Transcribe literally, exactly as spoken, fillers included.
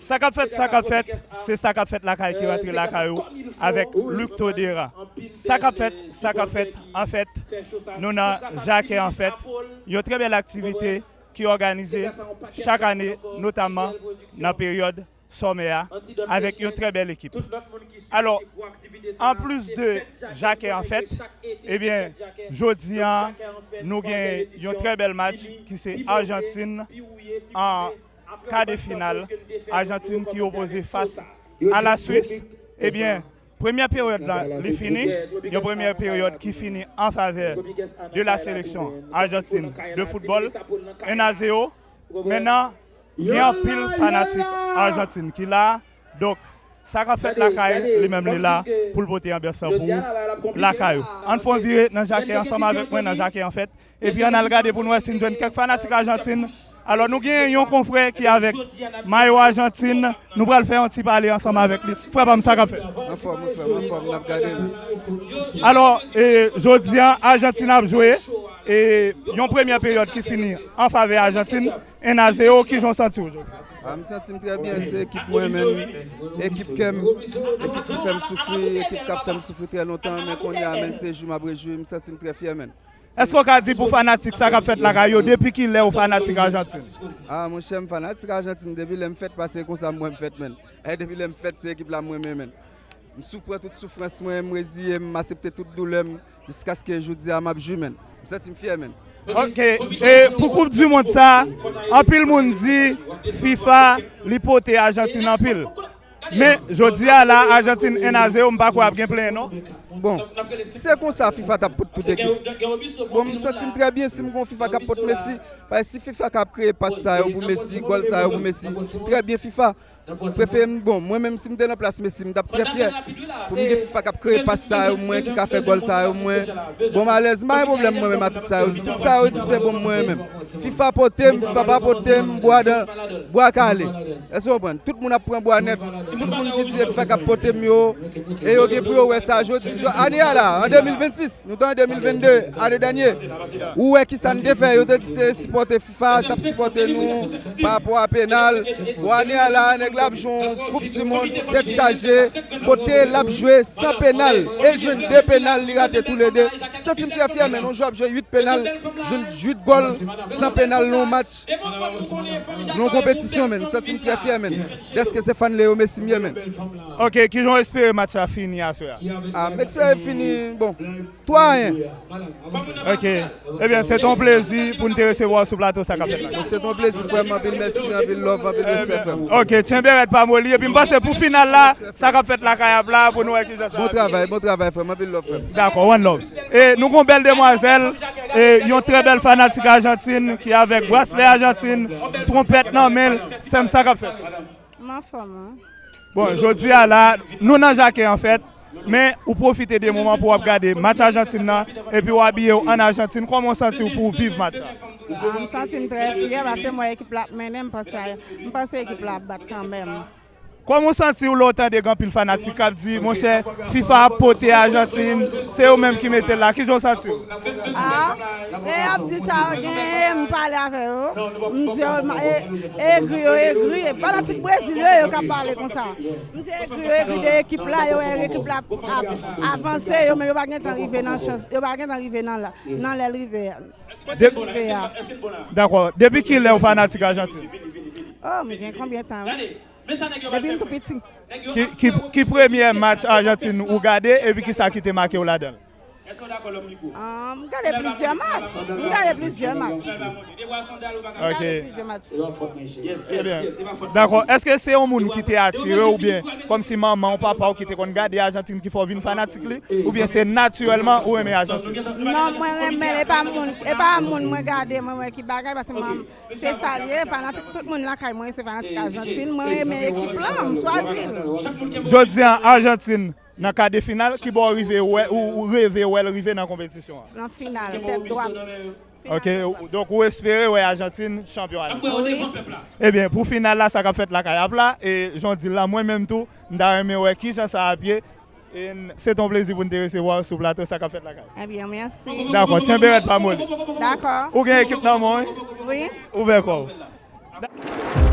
Sa k ap fèt, sa k ap fèt, se sa k ap fèt lakay ki rantre lakay ou avèk Luc Todera. Sa k ap fèt, sa k ap fèt, anfèt, nou nan Jakè anfèt, yon trè bèl aktivite ki òganize chak ane, notamman nan peryòd sòmè a, avèk yon trè bèl ekip. Alò, anplis de Jakè anfèt, ebyen, jodi a, nou gen yon trè bèl match ki se Ajantin an ka de final, Ajantin ki opoze fas a la Swis. Ebyen, premyè peryòd la, li fini, yon premyè peryòd ki fini an favè de la seleksyon Ajantin de foutbòl, un à zéro. Mentnan, gen anpil fanatik Ajantin ki la, donk, sa k ap fèt lakay, li menm li la pou l pote anbyans lan pou lakay ou. Ann fè yon vire nan Jakè ansanm avèk mwen nan Jakè anfèt, epi ann al gade pou n wè si n jwenn kèk fanatik Ajantin. Alò, nou gen yon konfrè ki avèk mayo Ajantin, nou pral fè yon ti pale ansanm avèk li. Frè pa m, sa k ap fèt? Anfòm, wi, frè m, anfòm, n ap gade, wi. Alò, e, jodi a, Ajantin ap jwe, e, yon premyè peryòd ki fini an favè Ajantin, un à zéro, kijan w santi w jodi a? A, m santi m trè byen, se ekip mwen menm, ekip kè m, ekip ki fè m soufri, ekip k ap fè m soufri trè lontan, men kounye a, menm se jou m ap rejwi, m santi m trè fyè, menm. Èske w ka di pou fanatik sa k ap fèt lakay yo, depi kilè w fanatik Ajantin? A, monchè, m fanatik Ajantin, depi lè m fèt, paske konsa m wè m fèt, menm. E depi lè m fèt, se ekip la m renmen, menm. M sou pran tout soufrans mwen, m reziye m, m aksepte tout doulè m, jiskaske jodi a m ap jwi, menm. M santi m fyè, menm. Ok, e pou koup di mond sa, anpil moun di fifa li pote Ajantin anpil. Men, jodi a la, Ajantin un à zéro, m pa kwè ap gen plenyen, non. Bon, si se konsa, fifa t ap pot tout ekip. Bon, m santi m trè byen si m gon fifa k ap pot Messi. Paske si fifa k ap kreye pas sa yo pou Messi, gòl sa yo pou Messi, trè byen fifa. Prefere m, bon, mwen menm si m te nan plas Messi, m t ap trè fyè pou m gen fifa k ap kreye pas sa yo mwen, ki ka fè gòl sa yo mwen. Bon, malèz, m pa gen pwoblèm mwen menm a tout sa yo di. Tout sa yo di se bon mwen menm. fifa pote m, fifa pa pote m, bwa dan, bwa kale. Èske w konprann? Tout moun ap pran bwa nèt. Tout moun ki di se fifa k ap pote m yo, e yo gen pou yo wè sa jodi, ane a la, an de mil vennsis. Nou te an de mil vennde, ane dènye. Ou wè kisa n te fè, yo te di se sipòte fifa t ap sipòte nou pa rapò a penal. Bon, ane a la, nèg la ap jwe yon koup di mond, tèt chaje, kote l ap jwe san penal. E l jwenn de penal, li rate toulede. M santi m trè fyè, men yon jwè ap jwe uit penal, jwenn uit gòl, san penal nan yon match, nan yon konpetisyon, men. M santi m trè fyè, men. Dèske se fan Leo Messi m ye, men. Ok, kijan w espere match la fini aswè a? A, m espere fini, bon, twa a yen. Ok. Ebyen, se t on plezi pou n te resevwa w sou plato Sa k ap fèt la. Se t on plezi, frè m. Anpil mèsi, anpil love, anpil respè, frè m. Ok, tchenbe rèd pa moli. Epi m panse pou final la, Sa k ap fèt lakay ap la, pou nou wè kijan sa ap ye. Bon travay, bon travay, frè m. Anpil love, frè m. Dakò, one love. E nou gon bèl demwazèl, e yon trè bèl fanatik Ajantin ki avèk braslè Ajantin, twonpèt nan men l, sè m, sa k ap fèt? M anfòm, wi. Bon, jodi a la, nou nan Jakè anfèt, men ou pwofite de moman pou w ap gade match Ajantin nan, epi w abiye w ann Ajantin. Kòman w santi w pou w viv match la? A, m santi m trè fyè paske m wè ekip la ap mennen, m panse, m panse ekip la ap bat kanmenm. Kòman w santi w lè w tande gen anpil fanatik k ap di, monchè, fifa ap pote Ajantin, se yo menm ki mete l la? Kijan w santi w? A, lè y ap di sa, yo gen, m pale avè yo, m di yo, ma-, e, egri, yo egri, fanatik Brezil yo, yo k ap pale konsa. M di egri, yo egri de ekip la, yo wè ekip la ap, ap avanse, yo, men yo pa gentan rive nan chans, yo pa gentan rive nan la, nan lè l rive a. Dakò. Depi kilè w fanatik Ajantin? O, m gen konbyen tan, wi. Depi m tou piti. Ki, ki, ki premye match Ajantin ou gade, epi kisa ki te make w ladan l? A, m gade plizyè match. M gade plizyè match. M gade plizyè match. Ebyen, dakò. Èske se yon moun ki te atire w, oubyen kòmsi manman w, papa w ki te konn gade Ajantin ki fè w vin fanatik li, oubyen se natirèlman ou renmen Ajantin? Non, mwen renmen l, e pa moun, e pa moun mwen gade, mwen wè ki bagay, paske mwen, se sa l ye, fanatik, tout moun lakay mwen, se fanatik Ajantin, mwen renmen ekip lan, m chwazi l. Jodi a, Ajantin nan ka de final, ki bò w rive wè, ou, ou reve wè l rive nan konpetisyon an? Nan final, tèt dwat. Ok, donk ou espere wè Ajantin chanpyon ane sa? Wi. Ebyen, pou final la, Sa k ap fèt lakay ap la, e jan w di l la, mwen menm tou, m ta renmen wè kijan sa ap ye. E n-, se t on plezi pou n te resevwa w sou plato Sa k ap fèt lakay. Ebyen, mèsi. Dakò, tchenbe rèd pa moli. Dakò. Ou gen ekip nan men w, wi? Wi. Ouvè kò w.